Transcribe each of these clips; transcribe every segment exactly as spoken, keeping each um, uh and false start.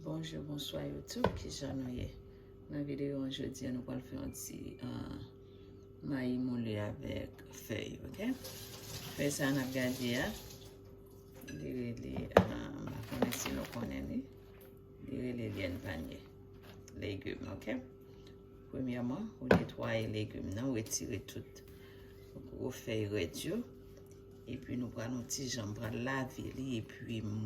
Bonjou, bonswa YouTube, kijan nou ye? Nan videyo an jodi a, nou pral fè yon ti ah, mayi moule avèk fèy, oke? Fèy sa n ap gade a, li rele, ah, m pa konnen si nou konnen li, li rele lyèn panye, legim, oke? Premyèman, ou netwaye legim nan, ou retire tout gwo fèy rèd yo, epi nou pral yon ti jan, m pral lave li, epi m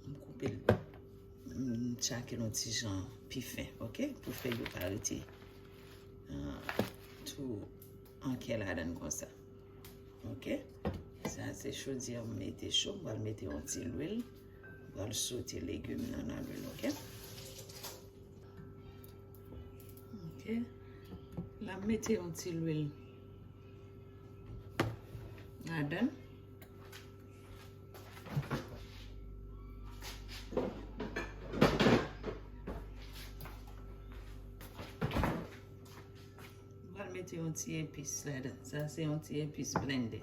M koupe l, m tchake l yon ti jan pi fen, oke? Pou fèy yo pa rete ah, tou ankè ladan l konsa. Oke? Sa se chodyè m mete cho, m pral mete yon ti lwil, m pral sote legim nan nan lwil, oke? Oke. La m mete yon ti lwil ladan l. M pral mete yon ti epis ladan. Sa se yon ti epis blende.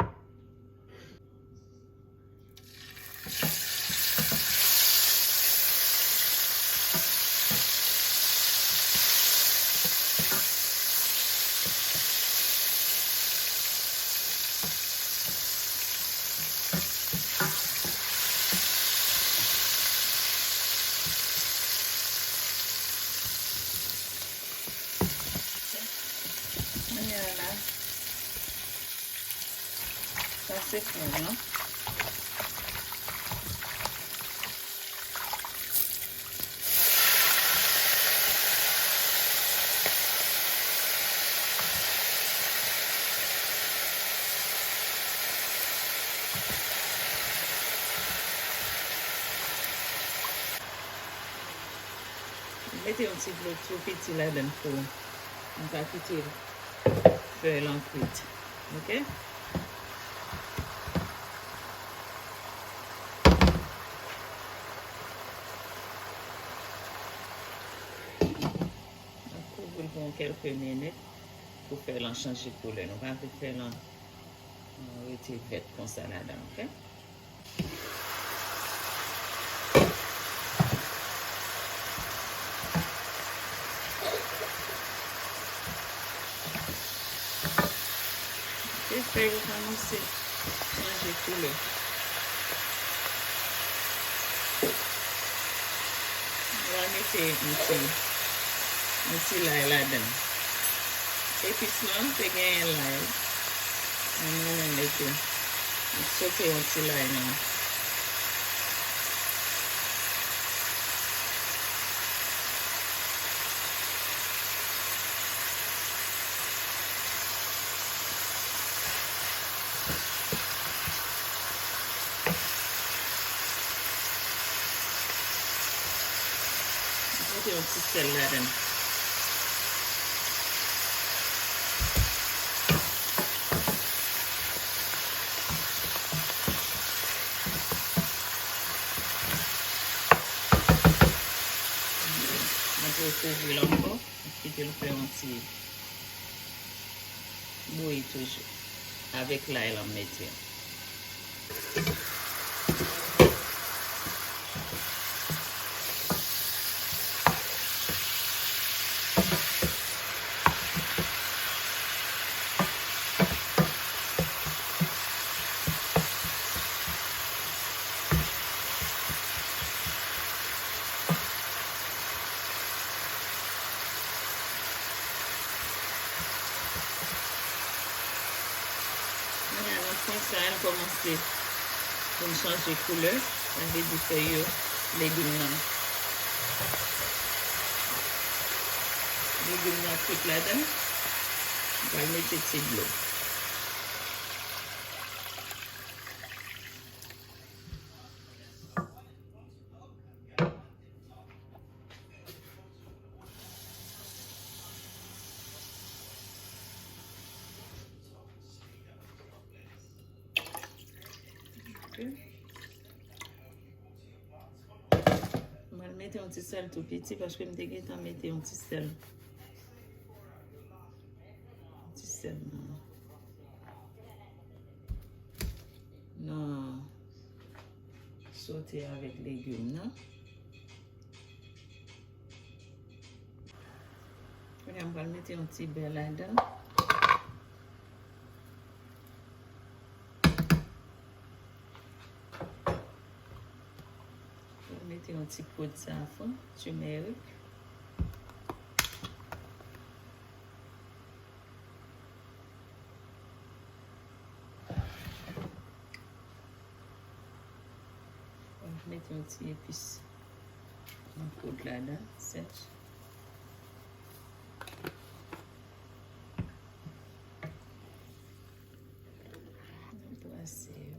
Kounye a la, sa se pwen an. Mete yon ti dlo tou piti ladan l pou m ka kite fèy lan kwit. Oke? N ap kouvri l pou yon kèlke minit pou fèy lan chanje koulè. Nou pa vle fèy lan rete vèt konsa ladan, oke? Fèy yo kòmanse chanje koulè. Mwen mete yon ti, yon ti lay ladan. Epis lan te genyen lay. Mwen mete, m sote yon ti lay nan. Mete yon ti sèl ladan. Mwen tou kouvri l ankò, kite l fè yon ti bouyi toujou avèk lay lan m mete an. Kounye a, nan pwen sa a, l kòmanse vin chanje koulè. Sa vle di fèy yo, legim nan. Legim nan kwit ladan. M pral mete ti dlo. Mwen mete yon ti sèl tou piti paske m te gentan mete yon ti sèl. Ti sèl nan, nan, Sote avèk legim nan. Kounye a, m pral mete yon ti bè ladan. Mwen mete yon ti pòd safran, timerik. Mete yon ti epis an pòd ladan, sèch. Brase yo.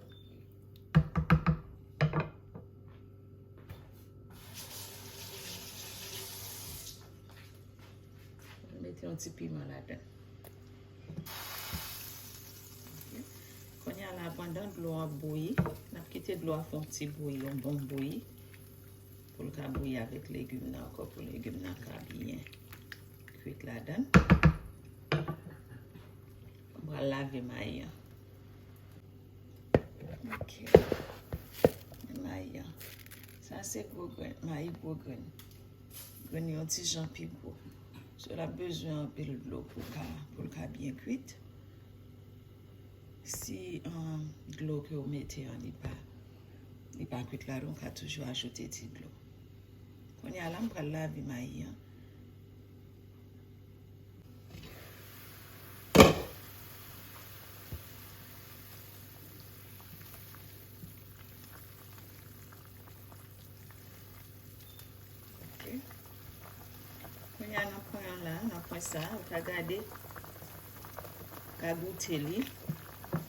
Mete yon ti piman ladan. Ok. Kounye a la, pandan dlo a ap bouyi, n ap kite dlo a fè yon ti bouyi, yon bon bouyi. Pou l ka bouyi avèk legim nan ankò, pou legim nan ka byen kwit ladan. M pral lave mayi an. Ok. Mayi an. Sa se gwo grenn, mayi gwo grenn. Grenn yon ti jan pi gwo. So l ap bezwen anpil dlo pou l ka, pou l ka byen kwit. Si, um, dlo ke w mete an, li pa, li pa kwit ladan, w ka toujou ajoute ti dlo. Kounye a la, m pral lave mayi an. Ok. Kounye a, nan pwen an la, nan pwen sa, ou ka gade, ou ka goute li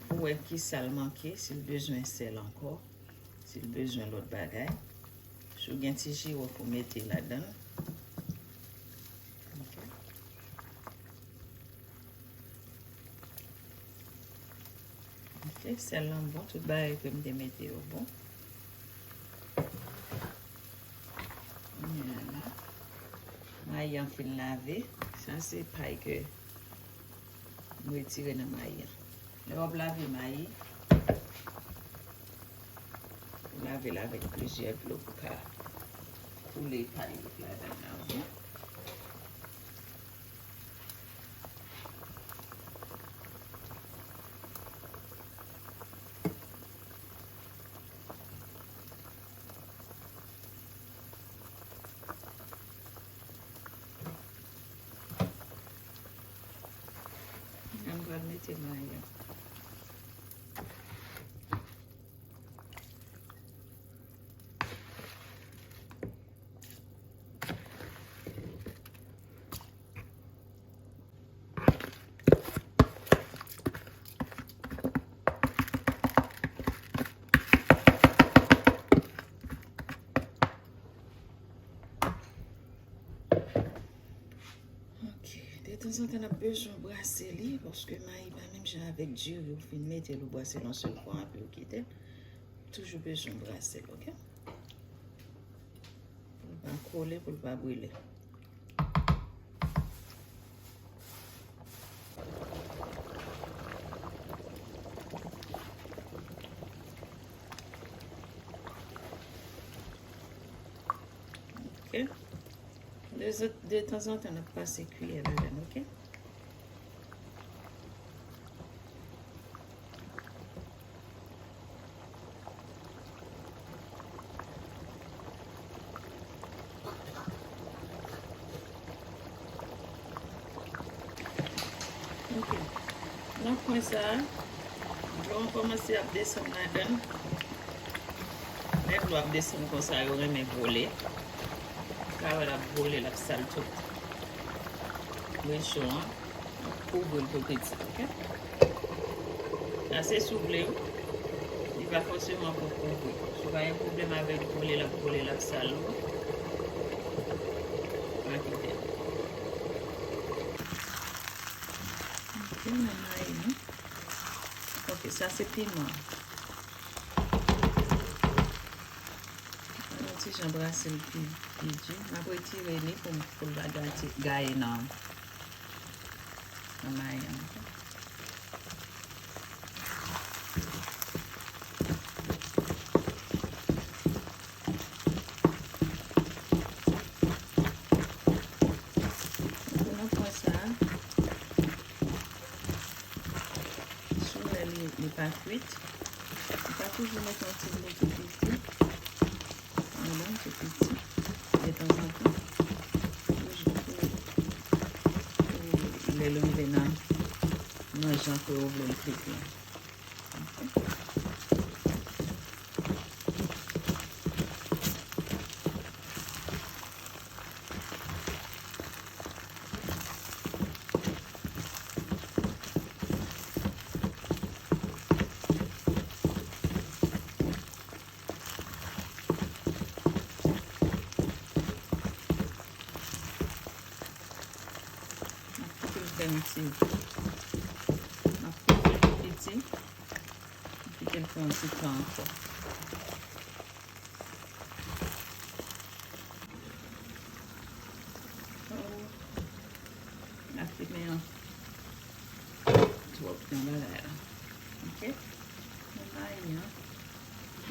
pou wè ki sa l manke, si l bezwen sèl ankò, si l bezwen lòt bagay. Si w gen ti jiwòf ou mete ladan l. Ok. Ok, sèl lan bon, tout bagay ke m te mete yo bon. Kounye a la, mayi an fin lave. Sa se pay ke m retire nan mayi an. Lè w ap lave mayi, ou lave l avèk plizyè dlo pou ka koule pay ou ladan nan byen. Mwen pral mete mayi an. Ok, detanzantan n ap bezwen brase li, paske mayi pa menm jan avèk diri, ou fin mete l, ou brase l yon sèl fwa, epi ou kite l. Toujou bezwen brase l, ok? Pou l pa kole, pou l pa brile. Ok. De, detanzantan, n ap pase kiyè ladan, ok? Ok. Nan pwen sa a, dlo an kòmanse ap desann ladan l. Lè dlo ap desann konsa, yo renmen vole. Ou ka wè l ap vole, l ap sal tout recho an. Kouvri l pou piti, ok? Sa se si w vle, wi. Li pa fòseman pou kouvri. Si w pa gen pwoblèm avèk vole l ap vole, l ap sal ou, pa kite l. Ok, nan mayi nou. Ok, sa se piman. Mwen yon ti jan brase l pi, pi di. M ap retire li pou m, pou l pa gate, gaye nan, nan mayi an. Ou ka toujou mete yon ti bouke piti. Yon ti piti. Detanzantan. Toujou pou, pou lè l rive nan, nan jan ke ou vle l frit lan. Ok. N ap kite l fè yon ti, n ap kite l fè yon ti tan ankò. Oh, la fimen an twòp nan bagay la. Ok? Men mayi an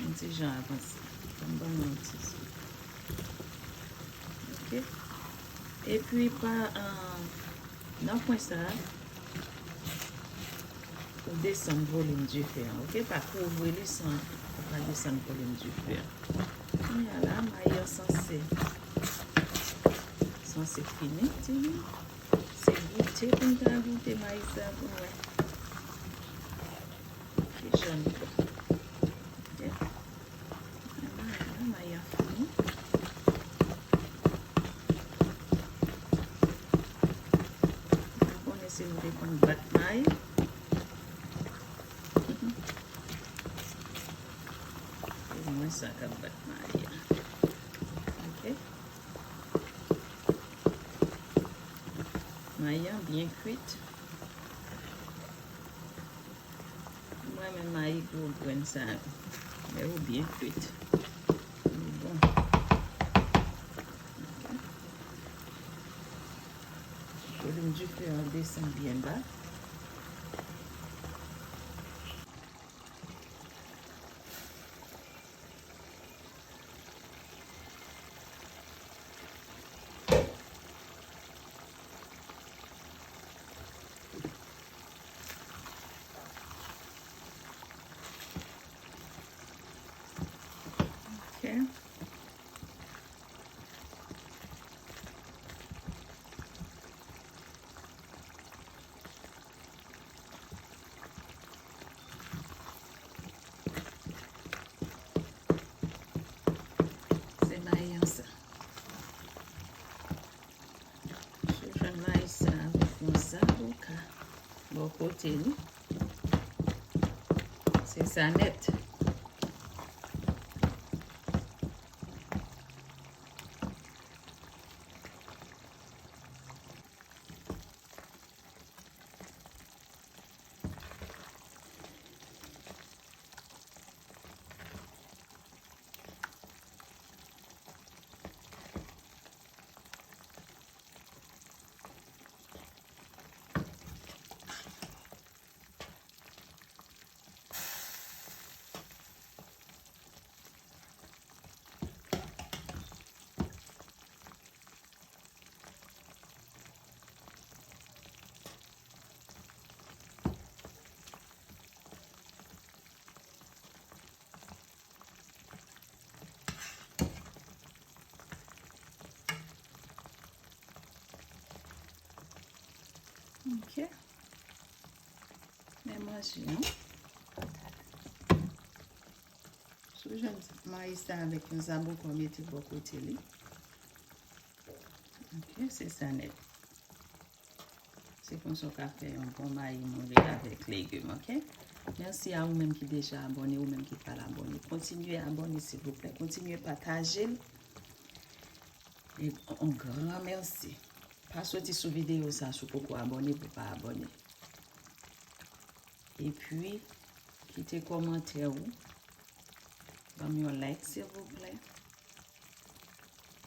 yon ti jan avanse. Ban m ban nou yon ti sou. Ok? Epi pa, ah, nan pwen sa a, ou desann volim dife an, ok? Pa kouvri li san ou pa desann volim dife an. Kounye a la, mayi an sanse, sanse fini, timoun. Se goute pou n ta goute mayi sa pou n wè ki jan li bon. Ok? Mayi an fini. Nou konnen si nou te konn bat mayi. Se mwen sa k ap bat mayi a. Ok? Mayi an byen kwit. Mwen renmen mayi gwo grenn sa yo. Lè yo byen kwit, yo bon. Volim dife an desann byen ba. Ok. Se mayi an sa. Si w jwenn mayi sa avèk yon zaboka bò kote li, se sa nèt. Ok. Men manje an. Si w jwenn mayi sa avèk yon zaboka, w mete bò kote li. Ok, se sa nèt. Se konsa w ka fè yon bon mayi moule avèk legim, ok? Mèsi a ou menm ki deja abòne, ou menm ki pa t abòne. Kontinye abòne, silvouplè. Kontinye pataje l. E yon gran mèsi. Pa soti sou videyo sa si w poko abòne pou w pa abòne. Epi, kite kòmantè ou. Ban m yon like, silvouplè.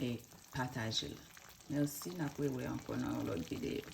E pataje l. Mèsi, n ap rewè ankò nan yon lòt videyo.